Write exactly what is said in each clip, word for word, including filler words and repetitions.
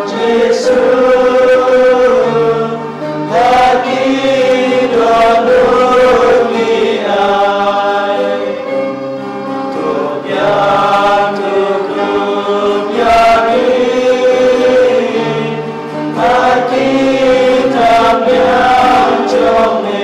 Jisu, ha ki dohnud ngi ai, to biang to khlum ïa ngi, ha ki kam biang jong me.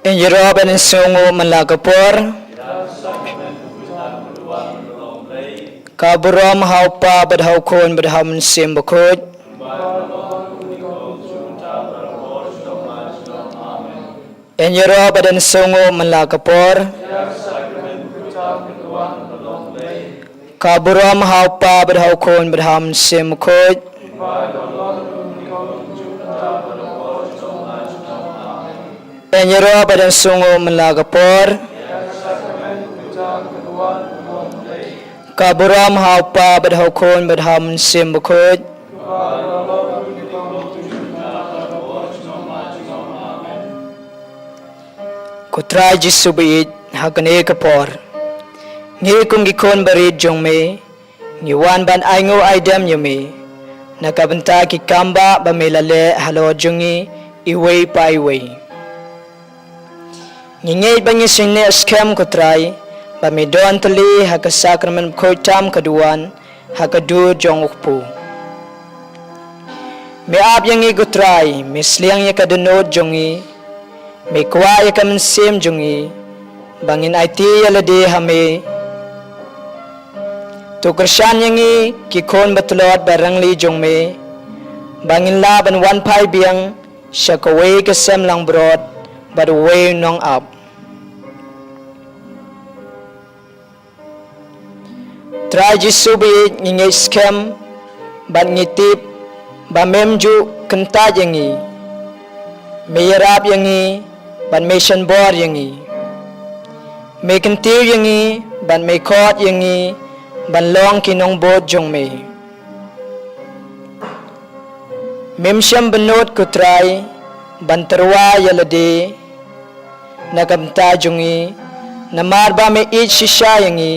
Yn ïaroh bad yn sngewnguh man la ka por. Ka burom ha u Kpa bad ha u Khun bad ha u Mynsiem Bakhuid. Yn ïaroh bad yn sngewnguh man la ka por. Ka burom ha u Kpa bad ha u Khun bad ha u Mynsiem Bakhuid. Yn ïaroh bad yn sngewnguh man la ka por. Ka burom ha u Kpa bad ha u Khun bad ha u Mynsiem Bakhuid. Ko Trai Jisu baieit, ha kane ka por ngi kum ki khun barit jong me ngi wan ban ainguh aidem ïa me na ka bynta ki kam ba me la leh halor jong ngi iwei pa iwei. Ngi ngeit ba ngi sngewsih skhem ko Trai ba me don tylli ha ka sakramen bakhuid tam ka duwan ha ka dur jong u kpu. Me ap ïa ngi ko Trai, me sliang ïa ka dohnud jong ngi, me kwah ïa ka mynsiem jong ngi ba ngin aiti ïa lade ha me. To kyrshan ïa ngi ki khun ba tlot ba rangli jong me ba ngin lah ban wan phai biang sha kawei ka sem langbrot bad uwei u nongap. Trai Jisu baieit, ngi ngeit skhem bad ngi tip ba mem ju kyntait ïa ngi. Me ïarap ïa ngi bad me shonbor ïa ngi. Me kyntiew ïa ngi bad me khot ïa ngi ban long ki nongbud jong me. Mem shym bynnud ko Trai ban tyrwa ïa lade na ka bynta jong ngi, namar ba me ïeit shisha ïa ngi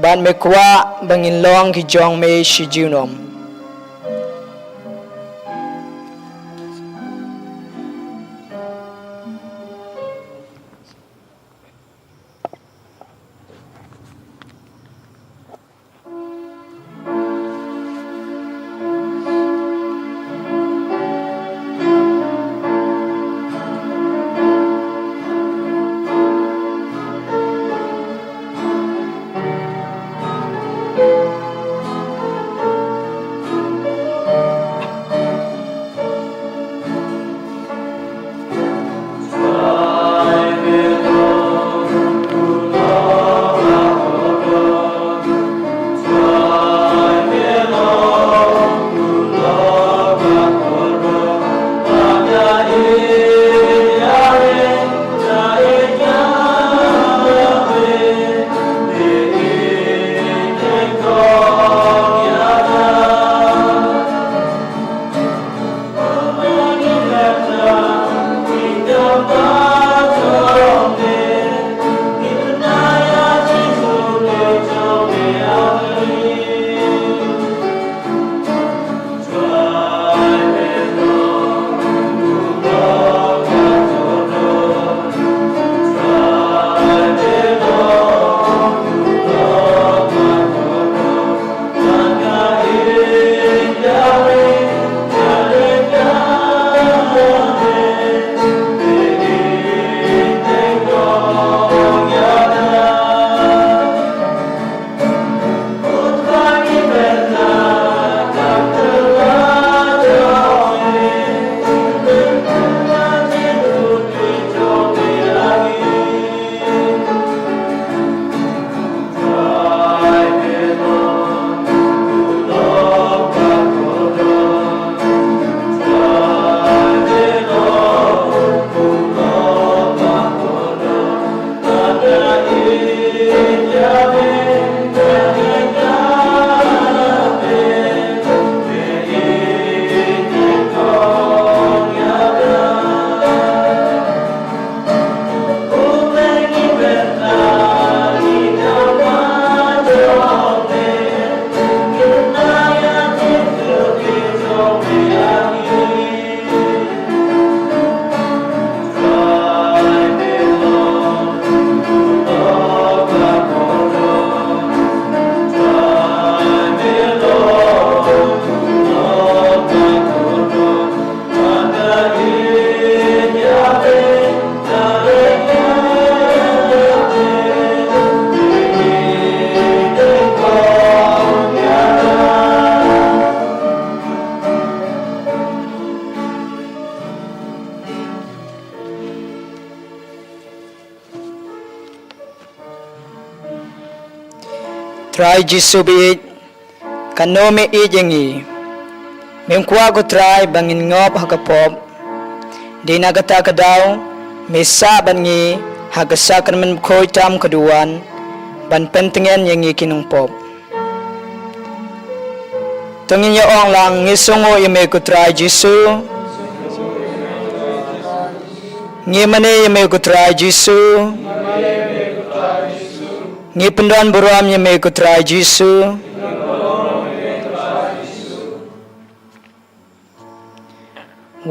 bad me kwah ba ngin long ki jong me shi junom. Trai Jisu baieit, katno me ïeit ïa ngi. Mem kwah ko Trai ba ngin ngop ha ka pop. Dei na kata ka daw, me sah bad ngi ha ka sakramen bakhuid tam ka duwan, ban pyntngen ïa ngi ki nongpop. To ngin ïa ong lang, ngi sngew ïa me ko Trai Jisu. Ngi mane ïa me ko Trai Jisu. Ngi pyndon burom ïa me ko Trai Jisu.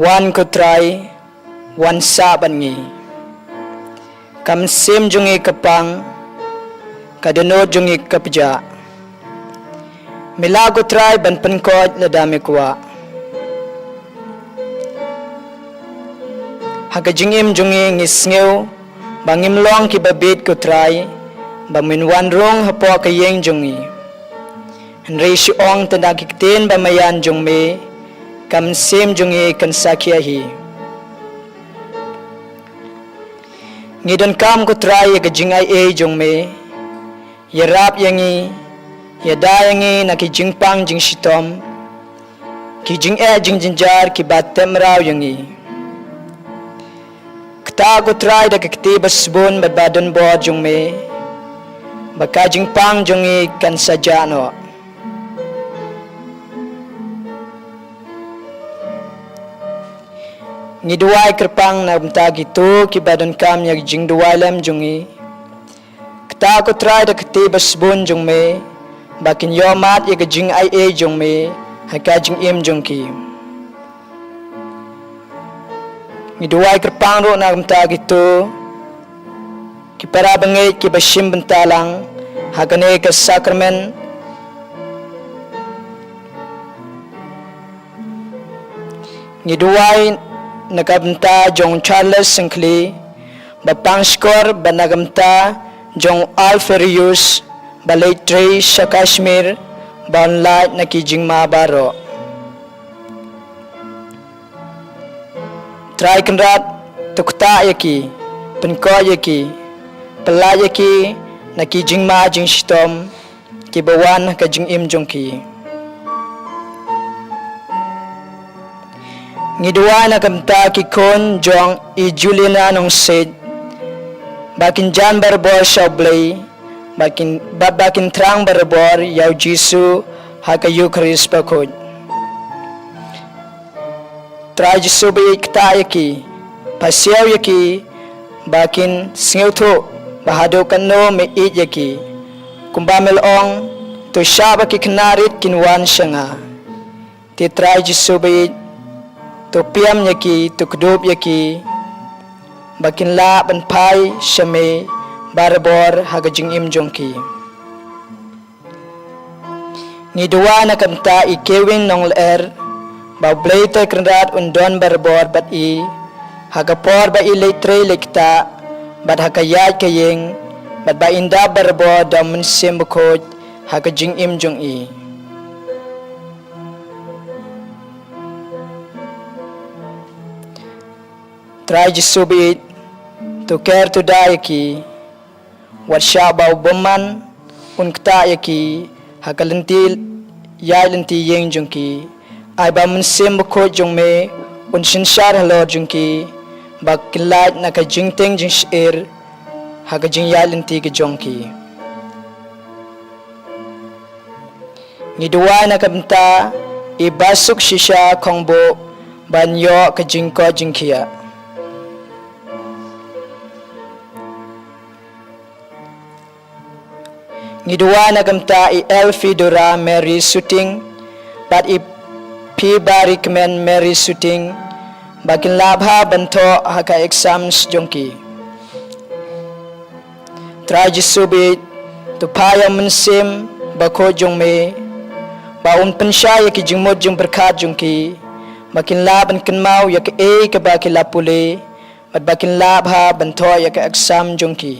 Wan ko Trai, wan sah bad ngi. Ka mynsiem jong ngi ka pang, ka dohnud jong ngi ka pjah. Me lah ko Trai ban pynkoit lada me kwah. Ha ka jingim jong ngi, ngi sngew ba ngim long kiba bit ko Trai, ba men wan rung hapoh ka ïing jong ngi. Hynrei shu ong tang da ki ktien ba maïan jong me, ka mynsiem jong ngi kan sa khia hi. Ngi donkam ko Trai ïa ka jingai ei jong me. Ïarap ïa ngi, ïada ïa ngi na ki jingpang jingshitom, ki jingeh jingjynjar kiba tep mraw ïa ngi. Ktah ko Trai da ka kti ba sbun bad ba donbor jong me, ba ka jingpang jong ngi kan sa jah noh. Ngi duwai kyrpang na ka bynta kito kiba donkam ïa ka jingduwai lem jong ngi. Ktah ko Trai da ka kti ba sbun jong me, ba kin ïohmad ïa ka jingai ei jong me ha ka jingim jong ki. Ngi duwai kyrpang ruh na ka bynta kito ki para bangeit kiba shim bynta lang ha kane ka sakramen. Ngi duwai na ka bynta jong Charles Syngkli, ba pang shkor, bad na ka bynta jong Alferius, ba leit trei sha Kashmir, ba un lait na ki jingma baroh. Trai Kynrad, to ktah ïa ki, pynkoit ïa ki, pyllait ïa ki na ki jingma jingshitom kiba wan ha ka jingim jong ki. Ngi duwai na ka bynta ki khun jong i Juliana Nongsiej, ba kin jan barabor sha U Blei, ba kin, bad ba kin thrang barabor ïa U Jisu ha ka Eukharist bakhuid. Trai Jisu baieit, ktah ïa ki, pasiaw ïa ki, ba kin sngewthuh ba haduh katno me ïeit ïa ki. Kumba me la ong, to shah ba ki khynnah rit kin wan sha nga. Te Trai Jisu baieit, to pynïap ïa ki, to kdup ïa ki, ba kin lah ban phai sha me barabor ha ka jingim jong ki. Ngi duwai na ka bynta i Kewin Nonglyer, ba U Blei Trai Kynrad un don barabor bad i, ha ka por ba i leit trei leit ktah, bad ha ka ïaid ka ïeng, bad ba in dap barabor da U Mynsiem Bakhuid ha ka jingim jong i. Trai Jisu baieit, to ker to da ïa ki, wat shah ba u bymman un ktah ïa ki ha ka lynti ïaid lynti ïeng jong ki. Ai ba U Mynsiem Bakhuid jong me un synshar halor jong ki, ba kin lait na ka jingtieng jingsyier ha ka jingïaid lynti ka jong ki. Ngi duwai na ka bynta i Basuk Shisha Khongbuh, ban ïoh ka jingkoit jingkhiah. Ngi duwai na ka bynta i Elfidora Mary Suting, bad i P Barikmen Mary Suting, ba kin lah bha ban thoh ha ka exams jong ki. Trai Jisu baieit, to phah ïa U Mynsiem Bakhuid jong me, ba un pynshai ïa ki jingmut jingpyrkhat jong ki, ba kin lah ban kynmaw ïa kaei kaba ki la pule, bad ba kin lah bha ban thoh ïa ka exam jong ki.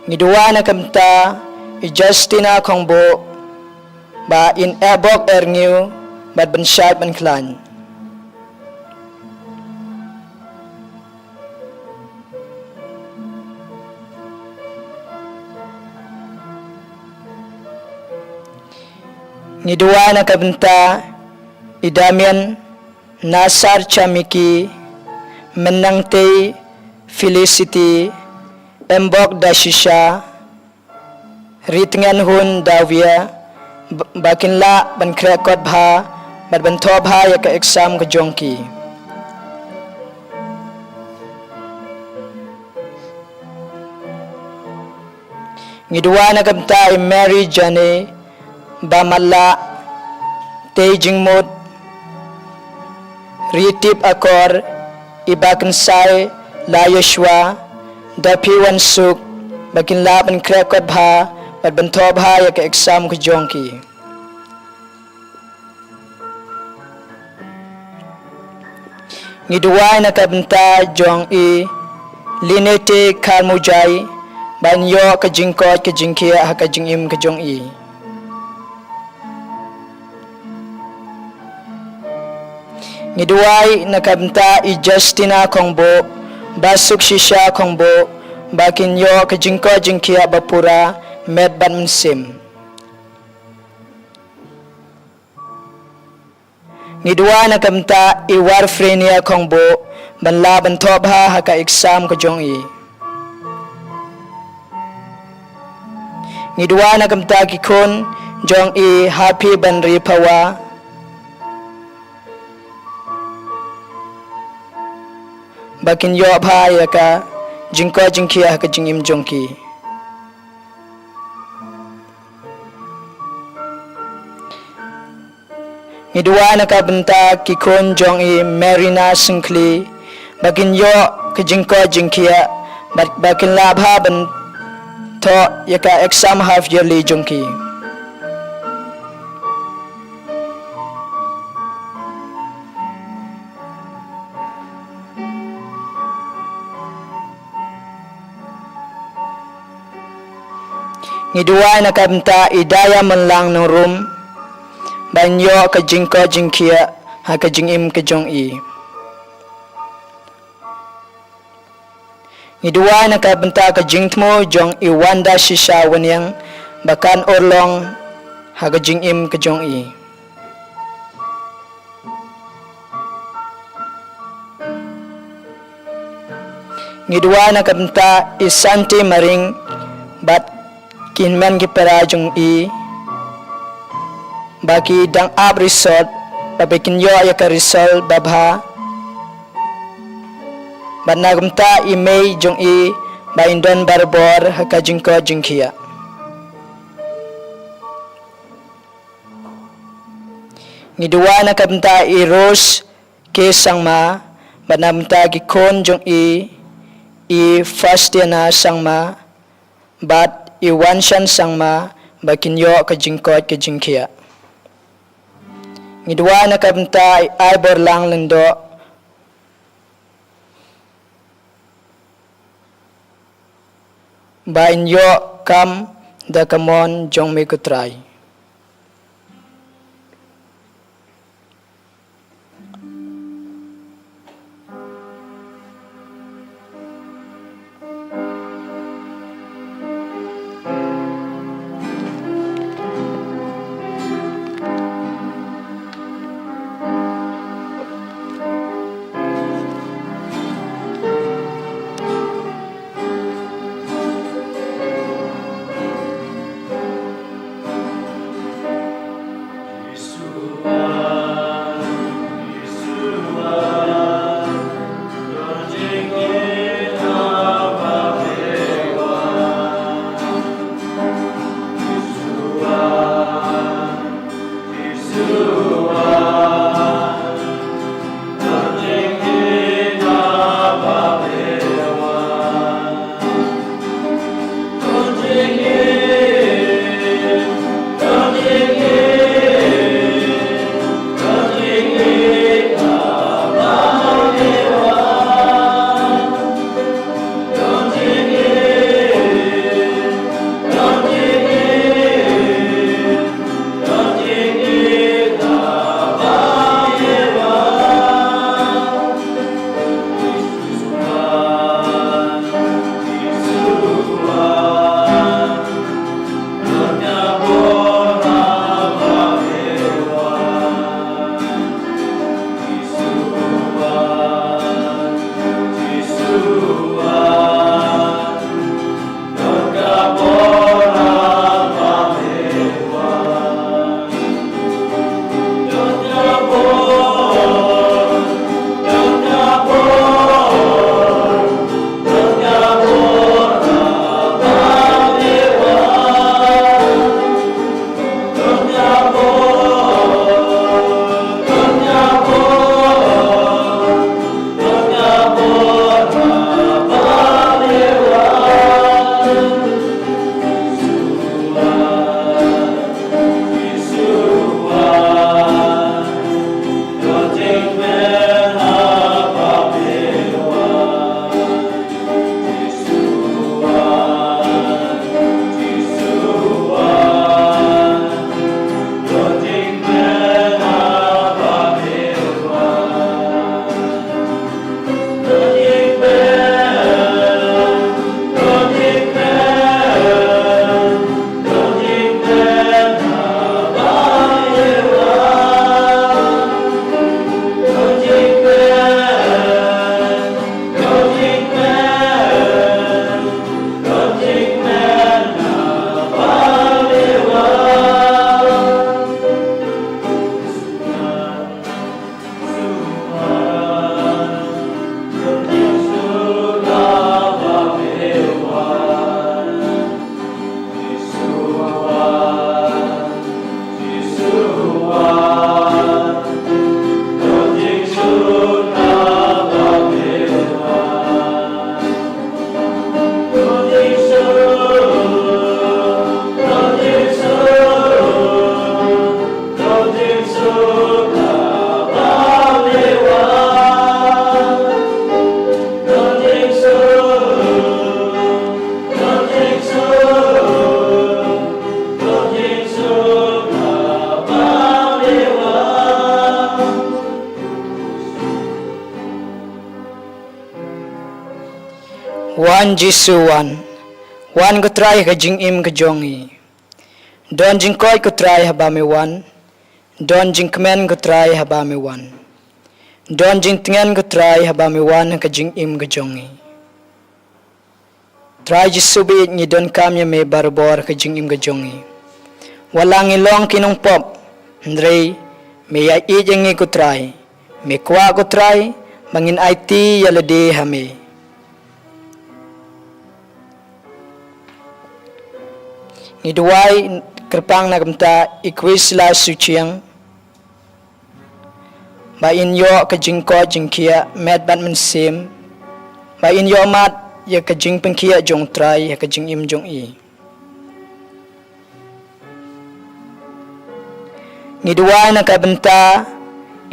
Ngi duwai na ka bynta i Justina Khongbuh, ba in eh bok eh rngiew, bad ban shait ban khlaiñ. Ngi duwai na ka bynta i Damian Nasar Chamiki, Menangtei Felicity, Embok Dashisha, Ritngen Hun Davia, ba kin lah ban khreh kot bha bad ban thoh bha ïa ka exam ka jong ki. Ngi duwai na ka bynta i Mary Jane, Bamatla, Tei Jingmut, Ritip Akor, i Bakynsai La Yeshua, Dapi Wansuk, ba kin lah ban khreh kot bha bad ban thoh bha ïa ka exam ka jong ki. Ngi duwai na ka bynta jong i Linete Kharmujai, ban ïoh ka jingkoit ka jingkhiah ha ka jingim ka jong i. Ngi duwai na ka bynta i Justina Khongbo, Basuk Shisha Khongbo, ba kin ïoh ka jingkoit jingkhiah ba pura met bad mynsiem. Ngi duwai na ka bynta i Warfrenia Khongbo, ban lah ban thoh bha ha ka exam ka jong i. Ngi duwai na ka bynta ki khun jong i Happy Banri Phawa, ba kin ïoh bha ïa ka jingkoit jingkhiah ha ka jingim jong ki. Ngi duwai na ka bynta ki khun jong i Marina Syngkhli, ba kin ïoh ka jingkoit jingkhiah, ba, ba kin lah bha ban thoh ïa ka exam half yearly jong ki. Ngi duwai na ka bynta i Diamond Lang Nongrum, ban ïoh ka jingkoit jingkhiah ha ka jingim ka jong i. Ngi duwai na ka bynta ka jingthmu jong i Wanda Shisha Waniang, ba kan urlong ha ka jingim ka jong i. Ngi duwai na ka bynta i Santi Maring bad ki hynmen ki para jong i, ba ki dang ap result, ba ba kin ïoh ïa ka result ba bha. Bad na ka bynta i mei jong i, ba in don barabor ha ka jingkoit jingkhiah. Ngi duwai na ka bynta i Rose K Sangma, bad na ka bynta ki khun jong i, i Fastiana Sangma, bad i Wanshan Sangma, ba kin ïoh ka jingkoit ka jingkhiah. Ngi duwai na ka bynta i Aiborlang Lyngdoh, ba in ïoh kam da ka mon jong me ko Trai. Jisu wan. Wan ko Trai ha ka jingim ka jong ngi. Don jingkoit ko Trai haba me wan. Don jingkmen ko Trai haba me wan. Don jingtngen ko Trai haba me wan ha ka jingim ka jong ngi. Trai Jisu baieit, ngi donkam ïa me barabor ha ka jingim ka jong ngi. Wat la ngi long ki nongpop, hynrei me ïaieit ïa ngi ko Trai. Me kwah ko Trai ba ngin aiti ïa lade ha me. Ngi duwai kyrpang na ka bynta i Khuid Sla Suchiang, ba in ïoh ka jingkoit jingkhiah met bad mynsiem, ba in ïoh mad ïa ka jingpynkhiah jong Trai ha ka jingim jong i. Ngi duwai na ka bynta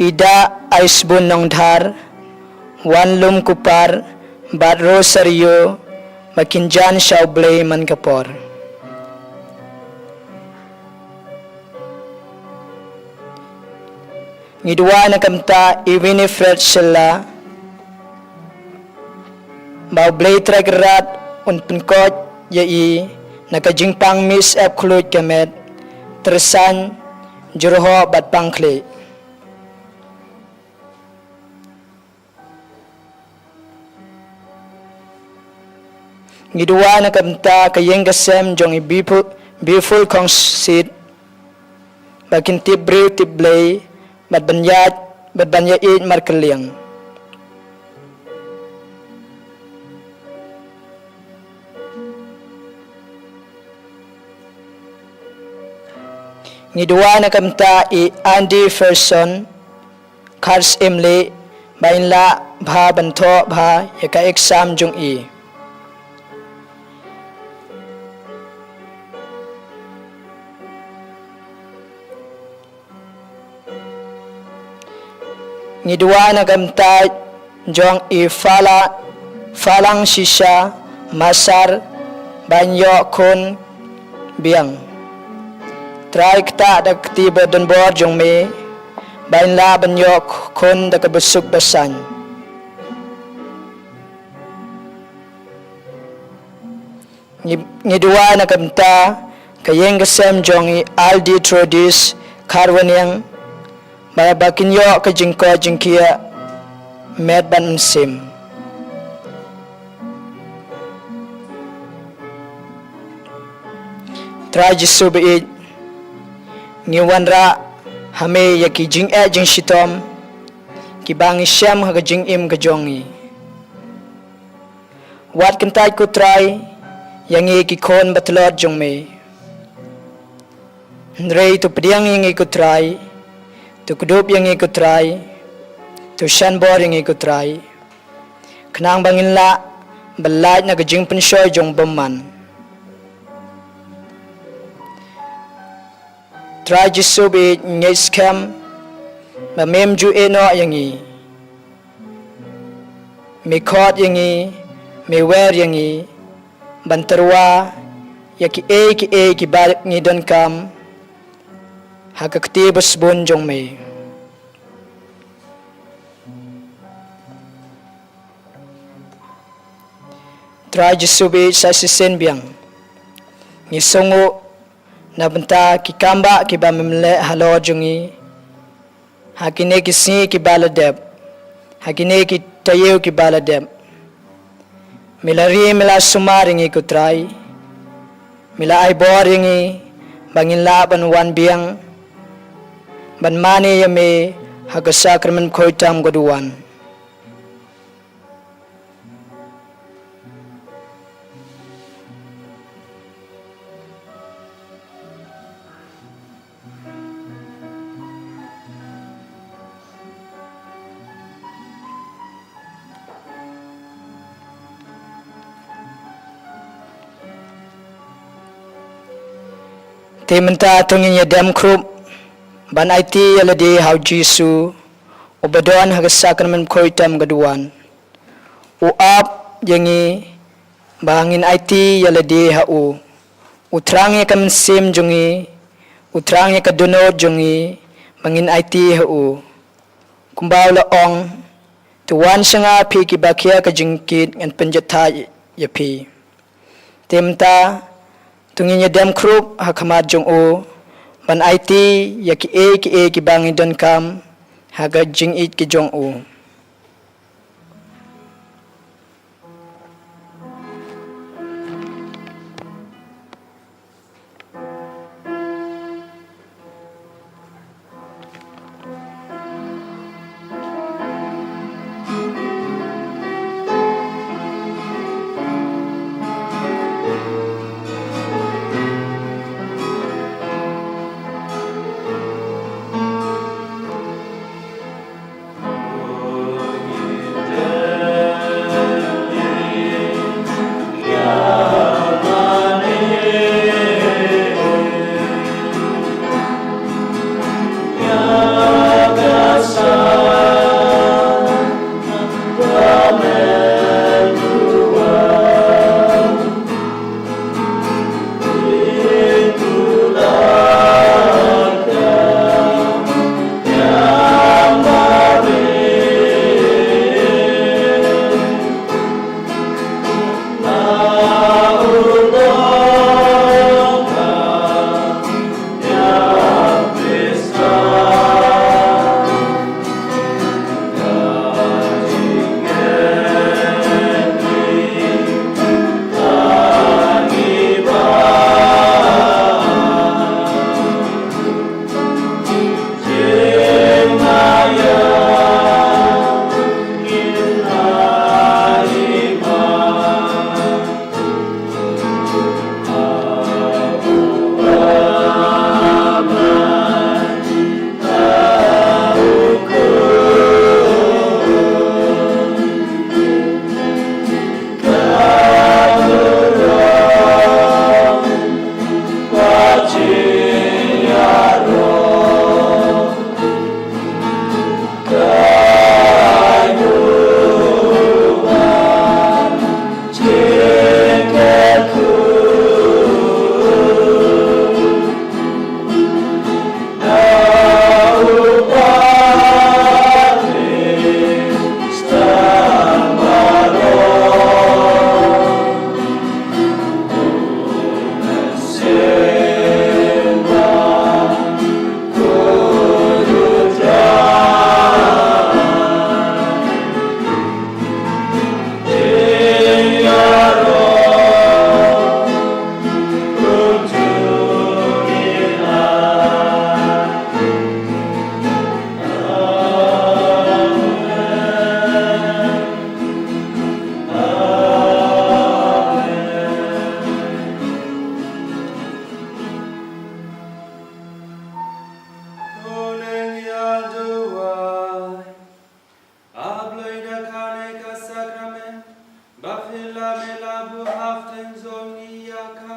i Da Aisbun Nongdhar, Wanlum Kupar bad Rosario, ba kin jan sha U Blei man ka por. Ngi duwai na ka bynta i Winifred Shylla, ba U Blei Trai Kynrad un pynkoit ïa i na ka jingpang mih syep khluid ka met, tyrsan, jyrhoh bad pang khlieh. Ngi duwai na ka bynta ka ïing ka sem jong i Bipul, Bipul Khongsit, ba kin tip briew tip Blei, bad ban ïaid, bad ban ïaieit markylliang. Ngi duwai na ka bynta i Andy Ferson, Khar Syiemlieh, ba in lah bha ban thoh bha ïa ka exam jong i. Ngi duwai na ka bynta jong i Fala, Falang Shisha Masar, ba in ïoh khun biang. Trai, ktah da ka kti ba donbor jong me, ba in lah ban ïoh khun da kaba suk ba saiñ. Ngi, ngi duwai na ka bynta ka ïing ka sem jong i Aldi Trodis Kharwaniang, ba, ba kin ïoh ka jingkoit jingkhiah met bad mynsiem. Trai Jisu baieit, ngi wanrah ha me ïa ki jingeh jingshitom kiba ngi shem ha ka jingim ka jong ngi. Wat kyntait ko Trai ïa ngi ki khun ba tlot jong me. Hynrei to pdiang ïa ngi ko Trai, to kdup ïa ngi ko Trai, to shan bor ïa ngi ko Trai, khnang ba ngin lah ban lait na ka jingpynshoi jong bymman. Trai Jisu baieit, ngeit skhem ba mem ju ïehnoh ïa ngi. Me khot ïa ngi, me wer ïa ngi ban tyrwa ïa kiei kiei kiba ngi donkam ha ka kti ba sbun jong me. Trai Jisu baieit, sa shisien biang ngi sngewnguh na bynta ki kambah kiba mem leh halor jong ngi ha kine ki sngi kiba la dep, ha kine ki taïew kiba la dep. Me la ri, me la sumar ïa ngi ko Trai. Me la ai bor ïa ngi ba ngin lah ban wan biang ban mane ïa me ha ka sakramen bkhoitam ka duwan. Te mynta to ngin ïa dem khrup ban aiti ïa lade ha u Jisu uba don ha ka sakramen bkhoitam ka duwan. U ap ïa ngi ba ngin aiti ïa lade ha u. U thrang ïa ka mynsiem jong ngi, u thrang ïa ka dohnud jong ngi ba ngin aiti ha u. Kumba u la ong, to wan sha nga phi kiba khia ka jingkit, ngan pynjot thait ïa phi. Te mynta to ngin ïa dem khrup ha khmat jong u ban aiti ïa kiei kiei kiba ngi donkam ha ka jingïeit ki jong u. A Blei, da kane ka sakramen ba phi la mih la buh hapdeng jong ngi ïa ka,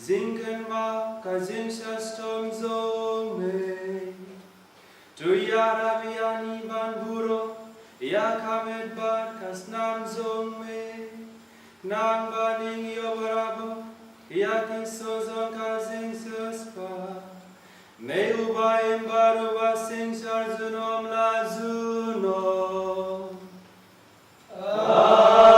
jingkynmaw ka jingshitom jong me. To ïarap ïa ngi ban burom ïa ka met bad ka snam jong me. Nang ba ngin ïoh barabor ïa ki sor jong ka jingsiewspah. Me uba im bad uba synshar junom la junom. Amen.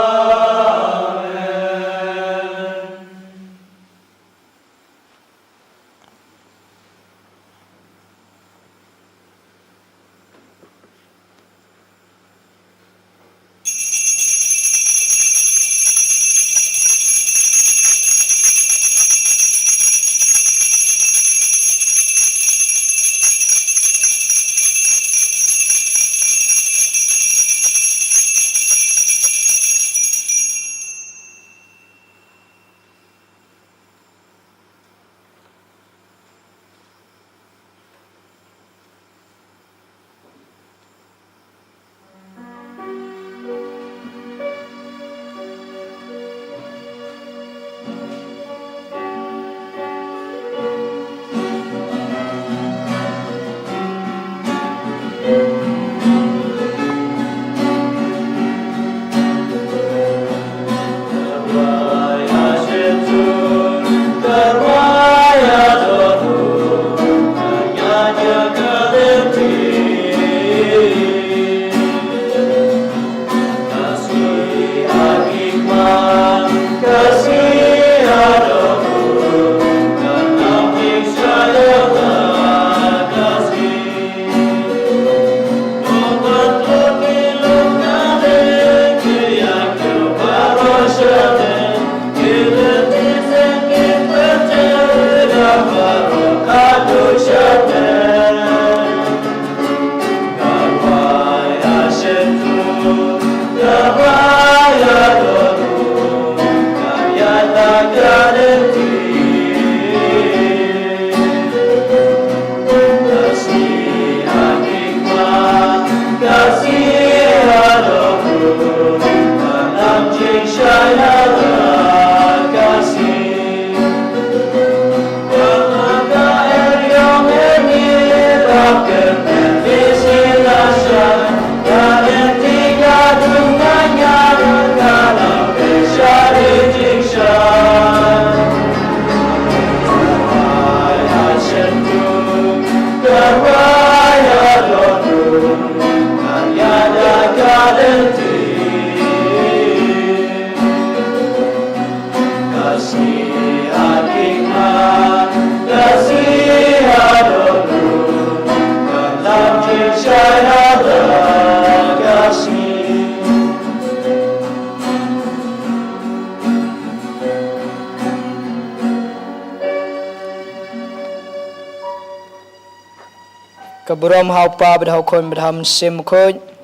Ka burom ha u Pa bad ha u Khun bad ha u Mynsiem Bakhuid.